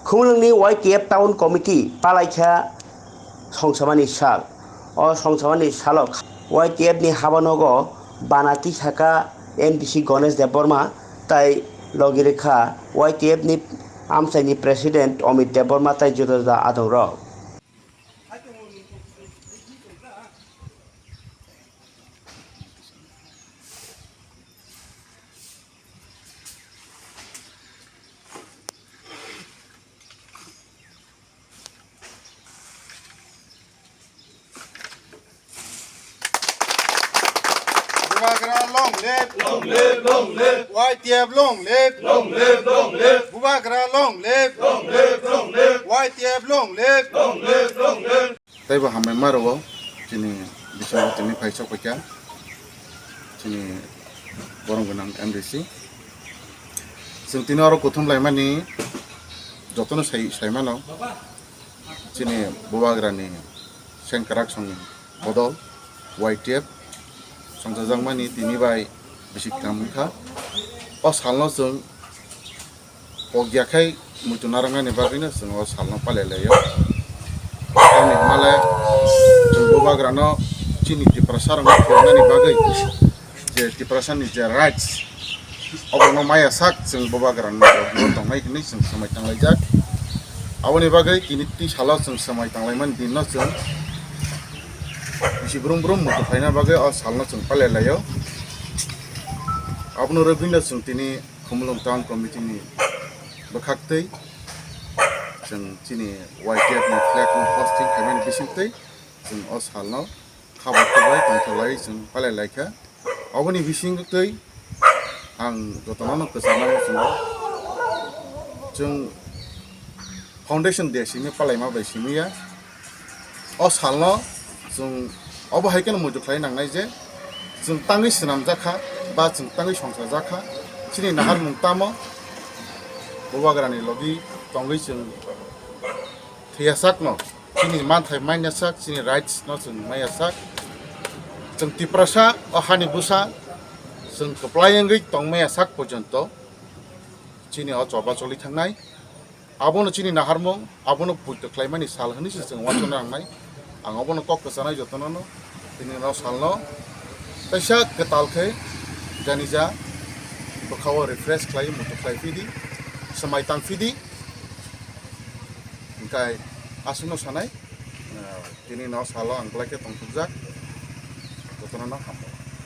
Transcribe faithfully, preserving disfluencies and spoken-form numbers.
Khumulwngni Y T F Town Committee palaikha songsamani sal. O songsamani salo Y T F ni habanogo bana tisaka M D C Ganesh Debbarma tai logi rwkha Y T F ni amchaini President Amit Debbarma tai juda juda adongrok. Bubagra long live. Long live, long live. Y T F long live. Long live, long live. Bubagra long live. Long live, long live. Y T F long live. Long live, long live. Tei bo hambai ma rwo chini bisingo tini phai sok paikha chini borom gwnang M D C. Chwng tini oro kuthum laimani jotono sai, sai mano chini Bubagrani sengkrak songni bodol Y T F songchajakmani tini bai bisi kaham wngkha. O salno chwng pokya khai muitu narwknani bagwino chwng o salno palai laio. Tamni hwnba le chwng Bubagrano chini Tiprasa rokno phiyoknani bagwi je Tiprasani je rights oborokno maya sak chwng Bubagrani logi tongnai hinwi chwng swmai tanglaijak. Aboni bagwi tini twi salo chwng swmai tanglaimani dinno chwng bisi brum brum muitu khlaina bagwi o salno chwng palai laio. Abono rwgwino chwng tini Khumulwng Town Committee ni bwkhaktwi chwng chini Y T F ni flag no hosting khaimani bisingtwi chwng o salno kha bai khe bai tongthoklai chwng palai laikha. Oboni bisingtwi ang jotono no kwchangma muchungo. Chwng foundation day simi palaima bai simi ya. O salno chwng obo hai kheno muitu khlai nangnai je chwng tangwi swnamjak kha ba chwng tangwi songchajak kha. Chini naharmung tamo Bubagrani logi tongwi chwng thwiya sakno chini manthai manya sak, chini rights no chwng maya sak. Chwng Tiprasa o hani bwsa chwng kwplai wngwi tongmaya sak porjonto chini o choba choli thangnai. Abono chini naharmung, abono poito khlaimani sal hwnwi se chwng uansukna nangnai. Ang obono kok kwchanai jotono no, tini no salno kaisa kwtal khe janija bwkhao refresh khlai, muitu khlai phidi, swmai tang phidi. Hwnkhe aswkno sanai, ah, tini no salo ang belai khe tongthokjak, jotono no hambai.